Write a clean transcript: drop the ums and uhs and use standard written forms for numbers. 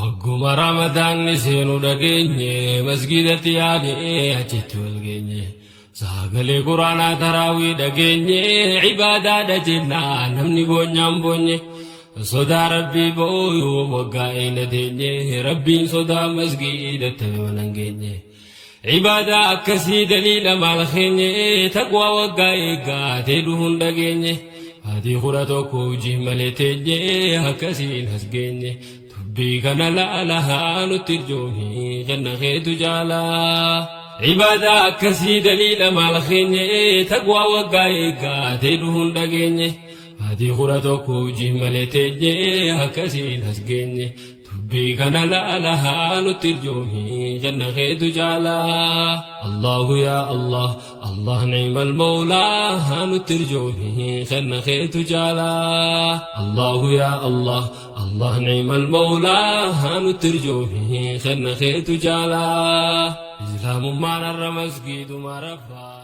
Hogguma Ramadaanni seenu dhageenye, masgiidatti yaane achitti wal geenye. Sagalee Quraanaa taraawii dhageenye, ibaadaadha jennaa namni boonyaan boonye. Sodaa Rabbii booyuu waggaa eena teenye, Rabbiin sodaa masgiidatti mana hin geenye. Ibaadaa akkasii daliila maal keenye, taqwaa waggaa eeggaatee dhufuun dhageenye. Baatii 11 hojii malee teenye, akkasiin as geenye. Dubbii kana laala nutti irjoomi, kenna keetu jaalaa. Ibaadaa akkasii daliila maal keenye, taqwaa waggaa eeggaatee dhufuun dhageenye. Baatii 11 hojii malee teenye, akkasiin as geenye. Dubbii kana laala nutti irjoomi, kenna keetu jaalaa. Allahu yaa Allah, Allah ni'mal mawlaa, nutti irjoomi, kenna keetu jaalaa. Allahu yaa Allah, Allah ni'mal mawlaa, nutti irjoomi, kenna keetu jaalaa. Islaamummaan har'a masgiiduma rabbaa.